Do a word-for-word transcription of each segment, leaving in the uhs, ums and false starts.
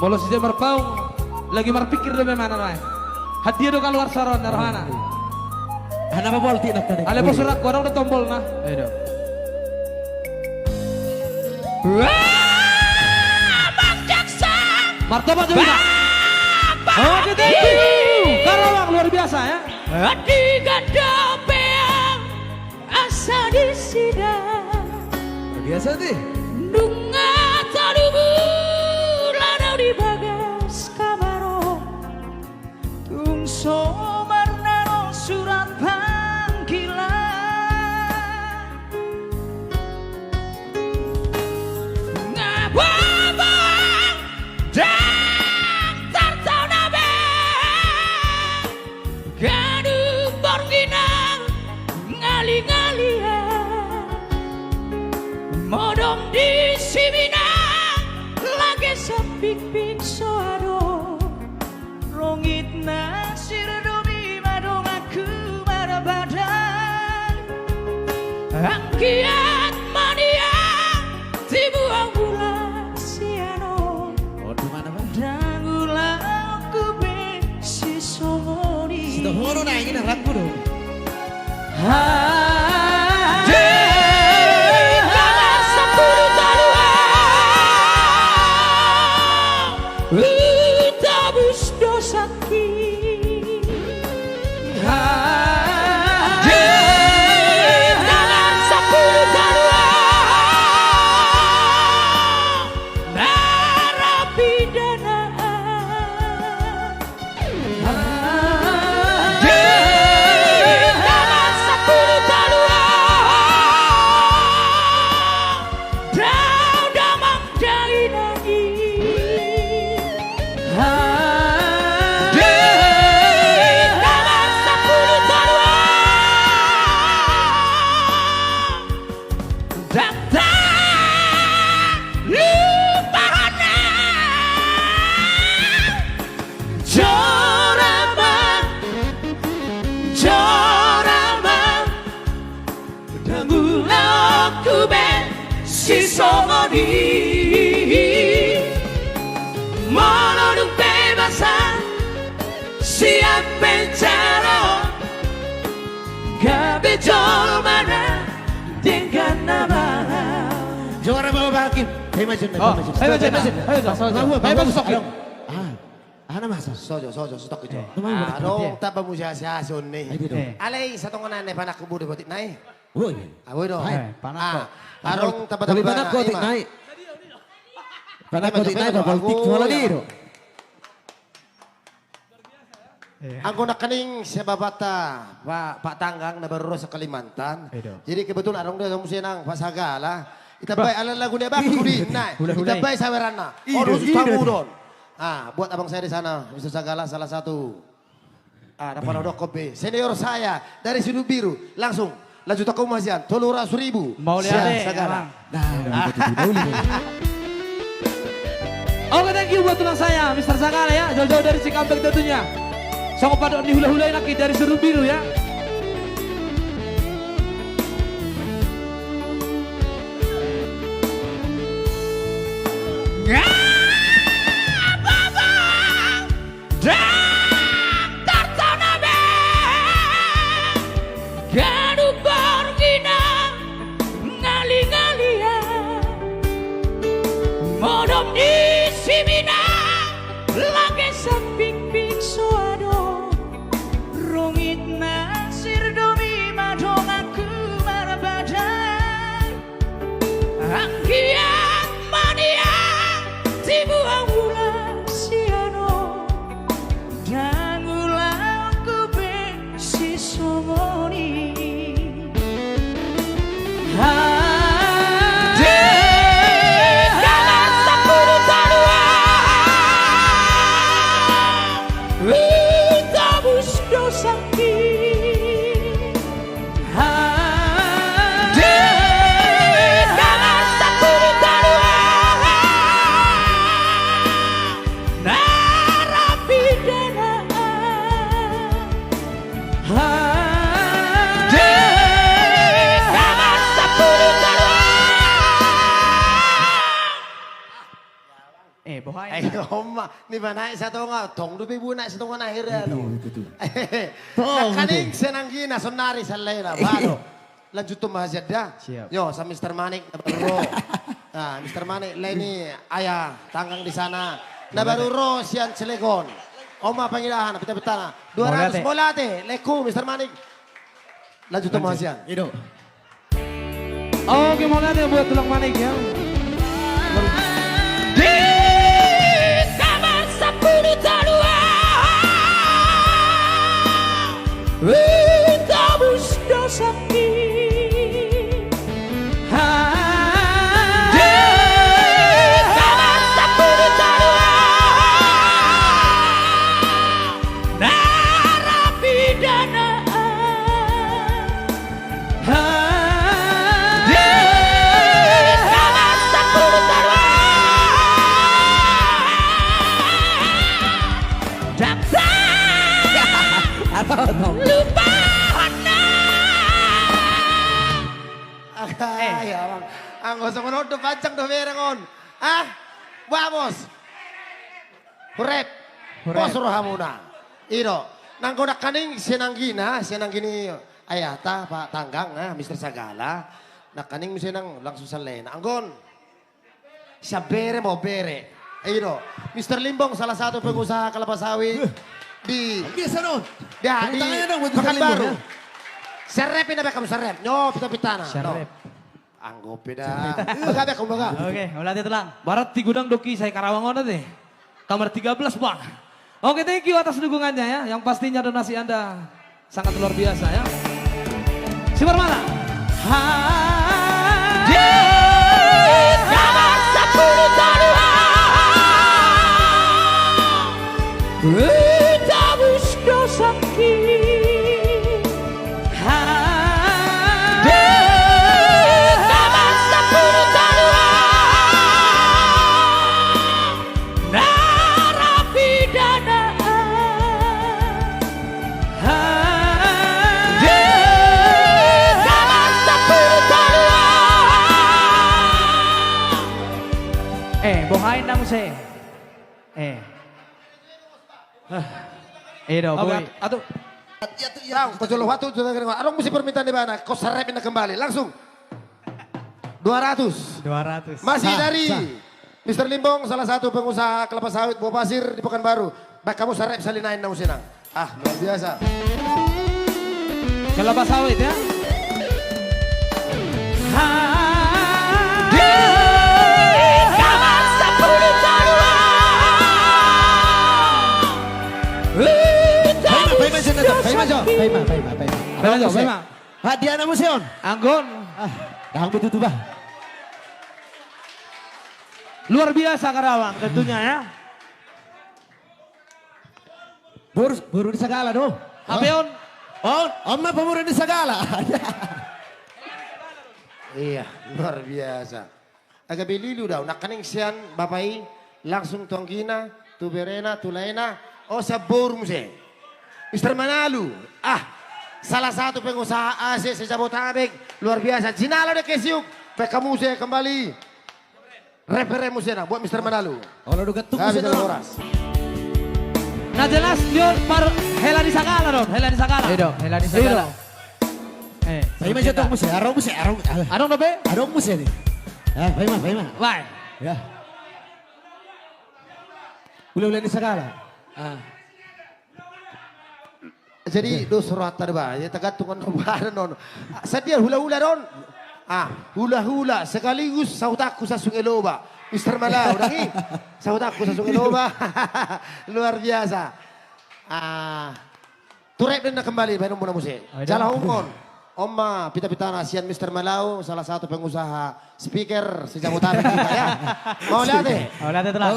Molo si Jemar Paung lagi marpikir do memang na. Hadia do kaluar suarana rohana. Ana apa bolti nak tadi? Ale bos, urak gua ada tombolna. Ayo dong. Wah, Bang Jaksa. Martabak juga. Oke, thank you. Karawang luar biasa ya. Di ganda peang asa disida. Biasa deh. Nunga tolu bulan au di bagas kamar on. Tung so marnaro surat panggilan. Nga bobo dang tartaon be. Ganup borngin nang ngalingalian. Modom di si mina lage sapikpik so adong. Rongit na sirdomi ma donganku marbadai. Anggiat ma nian dibuang bulan sian on. Ndang ula on be sisongon i. Sitop hono na ingin rangku do. Di tanggal sampulu tolu au tobus dosangki. Di tanggal sampulu tolu au narapidana. Di tanggal sampulu tolu au dao damang dainang i. Di tanggal sampulu tolu au dang talupa hona. Jora ma, jora ma, ndang ulaonku be sisongon i. Molo dung pe masa sian penjara on, gabe jolma na denggan na bahat. Jora ma, Bang Hakim. Hai, maju, maju, maju. Hai, maju, maju. Hai, maju, maju. Ah. Aha na masa? Sojo, sojo, sojo, sojo. Adong tamba musiasi-asi on ni. Alai satonga nai panakku budi botik nai. Woi. Woi do. Adong tamba tamba. Panakku botik nai. Panakku botik nai, botik bola ni do. Anggo nangkining sian bapakta Pak Tanggang na baru ro sian Kalimantan. Jadi kebetulan adong do muse nang Pak Sagala. Itambai ala lagu ni abangku di nai. Itambai saweranna. Olo, khusus tamu do on. Ah, buat abang saya di sana, Mister Sagala, salah satu. Ah, na pala dokkon be. Senior saya dari Sidung Biru. Langsung, lanjut aku masian. Tolu ratus ribu. Mauliate, Sagala. Nah, oke, thank you buat tulang saya, Mister Sagala ya. Jauh-jauh dari Cikampek tentunya. Songon pandok ni hulahula i nangkin dari Sidung Biru ya. Nga bobo dang tartaon be. Ganup borngin ngalingalian. Modom ni si mina lage sapikpik so adong. Rongit na sirdomi ma donganku marbadai. Anggiat ma nian Ai, homma, ni ba naek satonga, tong dope boi naek satonga na hera lo. Itu, itu, itu. Tong, nangkaning sian anggina sonari sallena, ba do. Lanjuthon ma hasian da. Siap. Yo, sa Mister Manik, na baru ro. Nah, Mister Manik, lae ni ayah tanggang di sana. Na baru ro sian Cilegon. Homma pangidoan, pita-pitana. Dua ratus, mauliate. Mauliate, laengku, Mister Manik. Lanjuthon ma hasian. Ido. Oke, mauliate buat Tulang Manik ya. Di kamar sampulu tolu, ah, tobus dosangki. Ah, di kamar sampulu tolu, ah, narapidana. Anggo songon on do, panjang do bereng on. Ah, vamos. Hurep. Hurep. Pos rohamuna. Ido. Nanggo nangkaning sian anggina, sian anggi ni ayahta, Pak Tanggang, ah, Mister Sagala. Nangkaning muse nang langsung sallena. Anggo on. Sian bere ma on, bere. Ido. Mister Limbong, salah satu pengusaha kelapa sawit di, di Pekanbaru. Sian rep i na, baen hamu sian rep. Nyo, pita-pitana. Sian rep. Anggo pe da. Baga, baga, baga. Oke, mauliate Tulang. Berarti godang do kisah Karawang on ate. Kamar tiga belas, Bang. Oke, thank you atas dukungannya ya. Yang pastinya donasi Anda sangat luar biasa ya. Sibar mata. Di kamar sampulu tolu, ah, tobus dosangki. Di kamar sampulu tolu, ah, narapidana. Di kamar sampulu tolu, ah. Eh, boha inna muse. Eh. Hah. Eh, do, boi. Atu. Adong muse permintaan di bana, kos sarep inna kembali. Langsung. Dua ratus. Dua ratus. Masih dari Mister Limbong, salah satu pengusaha kelapa sawit buah pasir di Pekanbaru. Baen hamu sarep sahali nai inna muse nang. Ah, luar biasa. Kelapa sawit ya. Di kamar sampulu tolu, ah, paima, paima, Jo. Paima, paima, paima. Paima, Jo, paima. Hadiahna muse on. Anggo on. Ah, dahang betutu bah. Luar biasa Karawang tentunya ya. Boru, boru ni Sagala do. Hape on. On, on ma pamoruon ni Sagala. Iya, luar biasa. Agak belilu dau, nangkaning sian bapa i langsung tu anggina, tu berena, tu laena, o sian boru muse. Mister Manalu, ah, salah satu pengusaha A C se-Jabotabek, luar biasa. Jinalo de kesiuk, baen hamu muse kembali. Referensi muse na buat Mister Manalu. Olo do gantung muse na. Na jelas, Jon, par hela ni Sagala do, hela ni Sagala. Ido, hela ni Sagala. Eh, paima jo tong muse, adong muse, adong. Adong dope? Adong muse ni. Ah, paima, paima. Bae. Ya. Hula-hula ni Sagala. Ah. Jadi dos rohanta do ba, ya, tagantung on do ba, adong on. Sadia hula-hula do on. Ah, hula-hula sekaligus sahutanku Sasunge Loba. Mister Malau, dang i. Sahutanku Sasunge Loba. Luar biasa. Ah, tu rap do inna kembali, baen hamu muse. Jala hungkon. On ma pita-pitana sian Mister Malau, salah satu pengusaha speaker se-Jabotabek juga, ya. Mauliate. Mauliate, Tulang.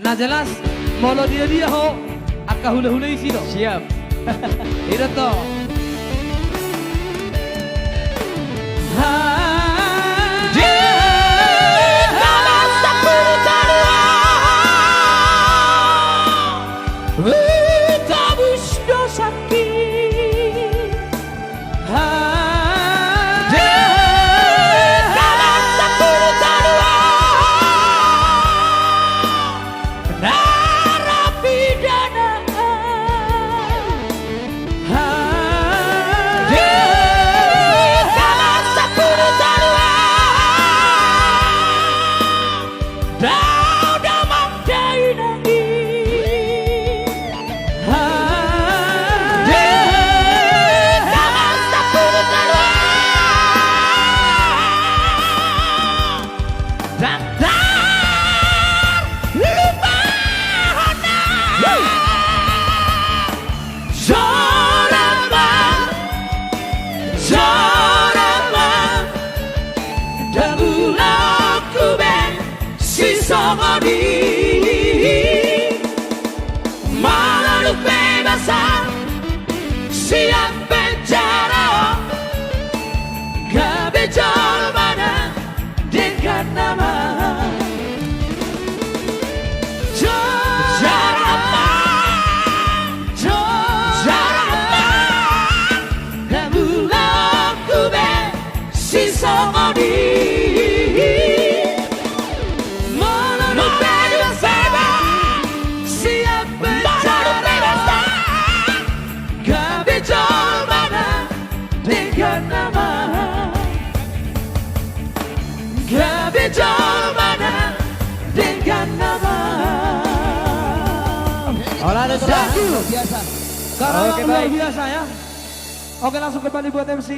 Na jelas, molo dia-dia ho, angka hula-hula i isi do. Siap. Ido tong. Di kamar sampulu tolu, ah, tobus dosangki. Di kamar sampulu tolu, ah, Molo dung pe deba sian penjara, gabe jolmana denggan nama. Gabe jolmana denggan nama. Hola, Desa. Thank you. Biasa. Karawang luar biasa, ya. Oke, langsung kembali buat M C.